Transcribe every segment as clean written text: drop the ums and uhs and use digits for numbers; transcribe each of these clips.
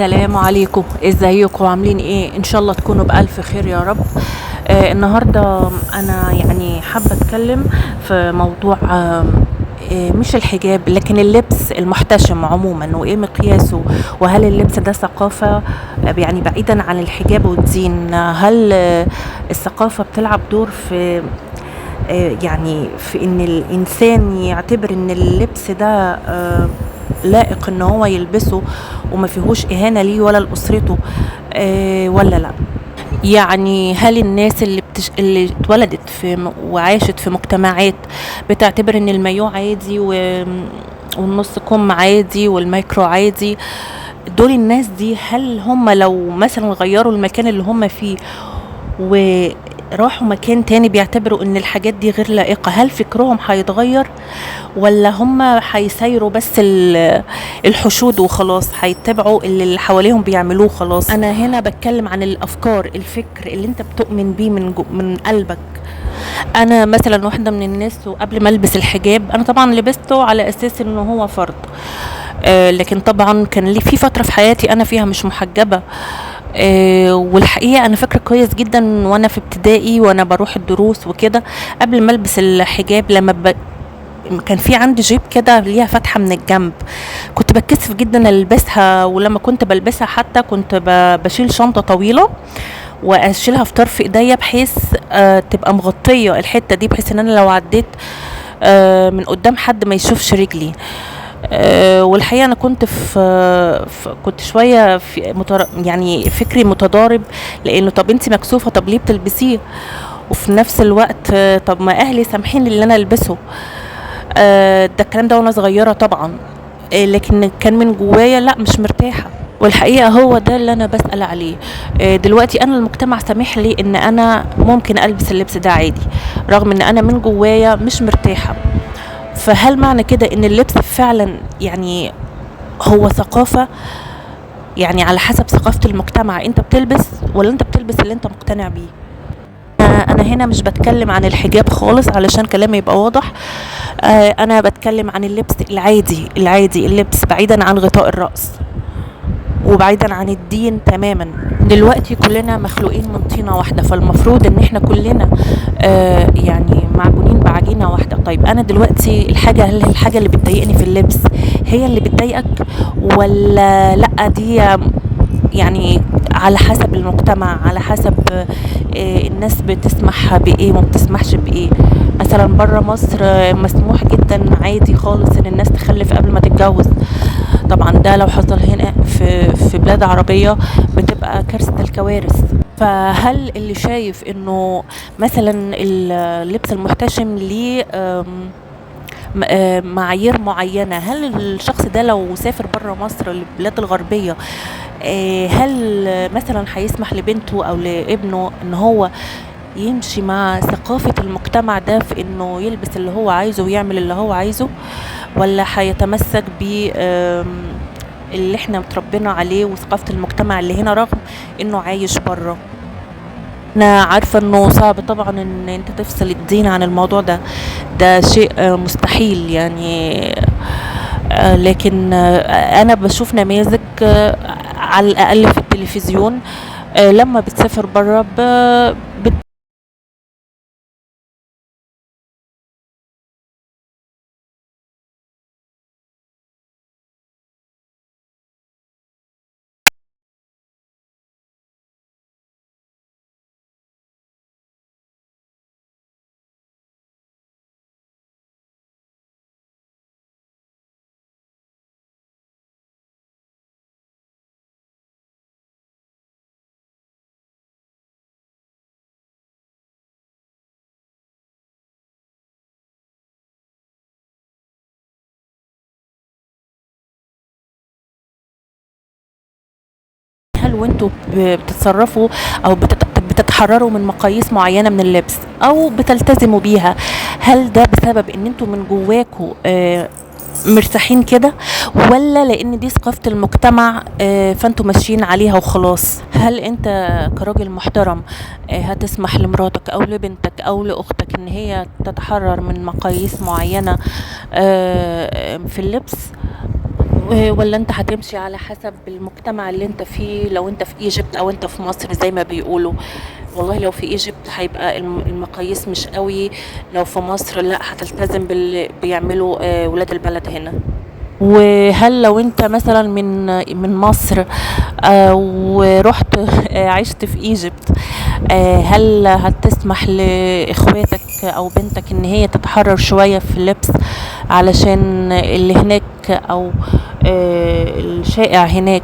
السلام عليكم، ازيكم عاملين ايه؟ ان شاء الله تكونوا بألف خير يا رب. النهارده انا يعني حابة اتكلم في موضوع مش الحجاب لكن اللبس المحتشم عموما، وايه مقياسه، وهل اللبس ده ثقافة؟ يعني بعيدا عن الحجاب والدين، هل الثقافة بتلعب دور في يعني في ان الانسان يعتبر ان اللبس ده لائق ان هو يلبسه وما فيهوش اهانة ليه ولا لاسرته، ولا لا؟ يعني هل الناس اللي اتولدت في وعاشت في مجتمعات بتعتبر ان المايو عادي والنص كم عادي والمايكرو عادي، دول الناس دي هل هم لو مثلا غيروا المكان اللي هم فيه وراحوا مكان تاني بيعتبروا ان الحاجات دي غير لائقة، هل فكرهم هيتغير ولا هم هيسيروا بس الحشود وخلاص، هيتبعوا اللي حواليهم بيعملوه خلاص؟ انا هنا بتكلم عن الافكار، الفكر اللي انت بتؤمن بيه من قلبك. انا مثلا واحدة من الناس، وقبل ما البس الحجاب انا طبعا لبسته على اساس انه هو فرض، لكن طبعا كان لي في فترة في حياتي انا فيها مش محجبة، والحقيقة أنا فاكرة كويس جدا وأنا في ابتدائي وأنا بروح الدروس وكده قبل ما ألبس الحجاب، لما كان في عندي جيب كده ليها فتحة من الجنب، كنت بتكسف جدا ألبسها، ولما كنت بلبسها حتى كنت بشيل شنطة طويلة وأشيلها في طرف إيديا بحيث تبقى مغطية الحتة دي، بحيث إن أنا لو عديت من قدام حد ما يشوفش رجلي. والحقيقة أنا كنت كنت شوية في يعني فكري متضارب، لأنه طب أنت مكسوفة، طب ليه بتلبسيه؟ وفي نفس الوقت طب ما أهلي سامحين اللي أنا ألبسه. ده الكلام ده وأنا صغيرة طبعا، لكن كان من جوايا لا مش مرتاحة. والحقيقة هو ده اللي أنا بسأل عليه. دلوقتي أنا المجتمع سامح لي إن أنا ممكن ألبس اللبس ده عادي رغم إن أنا من جوايا مش مرتاحة، فهل معنى كده ان اللبس فعلا يعني هو ثقافة؟ يعني على حسب ثقافة المجتمع انت بتلبس ولا انت بتلبس اللي انت مقتنع بيه؟ انا هنا مش بتكلم عن الحجاب خالص علشان كلامي يبقى واضح، انا بتكلم عن اللبس العادي، اللبس بعيدا عن غطاء الرأس وبعيدا عن الدين تماما. دلوقتي كلنا مخلوقين من طينة واحدة، فالمفروض ان احنا كلنا يعني معجونين بعجينة واحدة. طيب انا دلوقتي هل الحاجة اللي بتضايقني في اللبس هي اللي بتضايقك ولا لا؟ دي يعني على حسب المجتمع، على حسب الناس بتسمح بايه وما بتسمحش بايه. مثلا برا مصر مسموح جدا عادي خالص ان الناس تخلف قبل ما تتجوز، طبعا ده لو حصل هنا في بلاد عربية بتبقى كارثة الكوارث. فهل اللي شايف انه مثلا اللبس المحتشم ليه معايير معينة، هل الشخص ده لو سافر برا مصر للبلاد الغربية هل مثلا هيسمح لبنته او لابنه ان هو يمشي مع ثقافة المجتمع ده في انه يلبس اللي هو عايزه ويعمل اللي هو عايزه، ولا هيتمسك ب اللي احنا متربينا عليه وثقافة المجتمع اللي هنا رغم انه عايش برا؟ انا عارفة انه صعب طبعا ان انت تفصل الدين عن الموضوع ده، ده شيء مستحيل يعني، لكن انا بشوف نماذج على الاقل في التلفزيون لما بتسافر برا هل وانتوا بتتصرفوا او بتتحرروا من مقاييس معينة من اللبس او بتلتزموا بيها، هل ده بسبب ان انتوا من جواكوا مرتاحين كده، ولا لان دي ثقافة المجتمع فانتوا ماشيين عليها وخلاص؟ هل انت كراجل محترم هتسمح لمراتك او لبنتك او لاختك ان هي تتحرر من مقاييس معينة في اللبس؟ ولا انت هتمشي على حسب المجتمع اللي انت فيه؟ لو انت في Egypt او انت في مصر زي ما بيقولوا، والله لو في Egypt هيبقى المقاييس مش قوي، لو في مصر لا هتلتزم باللي بيعملوا ولاد البلد هنا. وهل لو انت مثلا من مصر ورحت عشت في Egypt، هل هتسمح لاخواتك او بنتك ان هي تتحرر شوية في اللبس علشان اللي هناك او الشائع هناك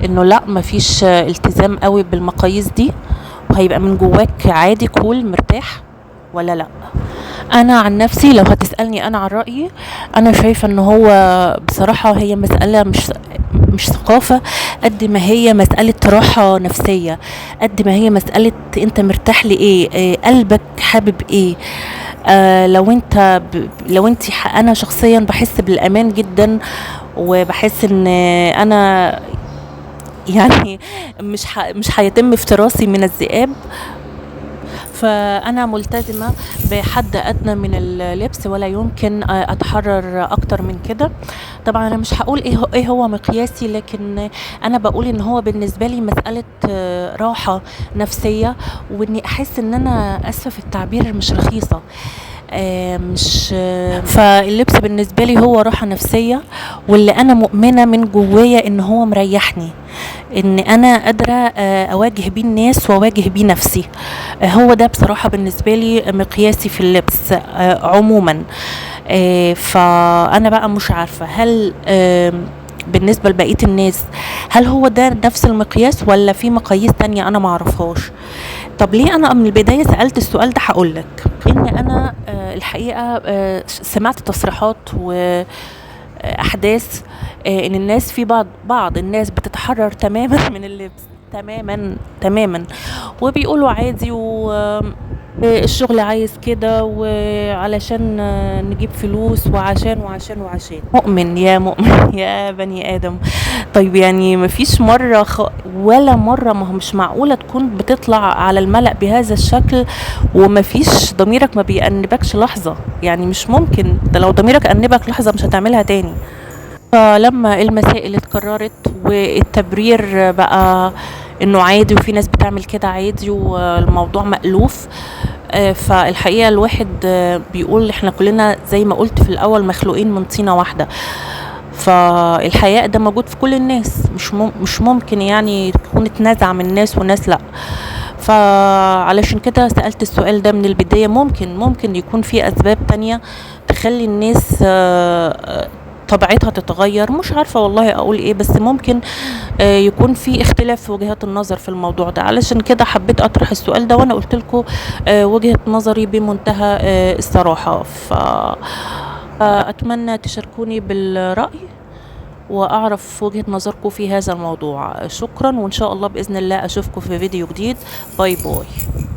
انه لا مفيش التزام قوي بالمقاييس دي، وهيبقى من جواك عادي cool مرتاح ولا لا؟ انا عن نفسي لو هتسألني انا عن رأيي، انا شايفة ان هو بصراحة هي مسألة مش ثقافة قد ما هي مسألة راحة نفسية، قد ما هي مسألة انت مرتاح لإيه، قلبك حابب ايه. لو انت لو انت انا شخصيا بحس بالامان جدا، وبحس ان انا يعني مش هيتم افتراسي من الذئاب، فأنا ملتزمة بحد أدنى من اللبس ولا يمكن أتحرر أكتر من كده. طبعا أنا مش هقول إيه هو مقياسي، لكن أنا بقول إن هو بالنسبة لي مسألة راحة نفسية، وإني أحس إن أنا أسفة في التعبير مش رخيصة، مش فاللبس بالنسبة لي هو راحة نفسية، واللي أنا مؤمنة من جوايا إن هو مريحني، إن أنا قادرة أواجه بيه الناس وأواجه بيه نفسي. هو ده بصراحة بالنسبة لي مقياسي في اللبس عموما. فأنا بقى مش عارفة هل بالنسبة لبقية الناس هل هو ده نفس المقياس ولا في مقاييس تانية أنا معرفهاش. طب ليه أنا من البداية سألت السؤال ده؟ هقولك إن أنا الحقيقة سمعت تصريحات وأحداث إن الناس في بعض الناس بتتحرر تماما من اللبس، تماما تماما، وبيقولوا عادي والشغل عايز كده وعلشان نجيب فلوس وعشان وعشان وعشان. مؤمن يا مؤمن يا بني آدم، طيب يعني مفيش مرة ولا مرة، ما هو مش معقولة تكون بتطلع على الملأ بهذا الشكل ومفيش ضميرك ما بيأنبكش لحظة، يعني مش ممكن، ده لو ضميرك أنبك لحظة مش هتعملها تاني. فلما المسائل اتكررت والتبرير بقى انه عادي وفي ناس بتعمل كده عادي والموضوع مألوف، فالحقيقة الواحد بيقول احنا كلنا زي ما قلت في الاول مخلوقين من طينة واحدة، فالحياء ده موجود في كل الناس، مش ممكن يعني تكون اتنزع من الناس والناس لا. فعلشان كده سألت السؤال ده من البداية. ممكن يكون في اسباب تانية تخلي الناس طبيعتها تتغير، مش عارفة والله اقول ايه، بس ممكن يكون في اختلاف في وجهات النظر في الموضوع ده. علشان كده حبيت اطرح السؤال ده، وانا قلت لكم وجهة نظري بمنتهى الصراحة. فأتمنى تشاركوني بالرأي واعرف وجهة نظركم في هذا الموضوع. شكرا، وان شاء الله بإذن الله اشوفكم في فيديو جديد. bye bye.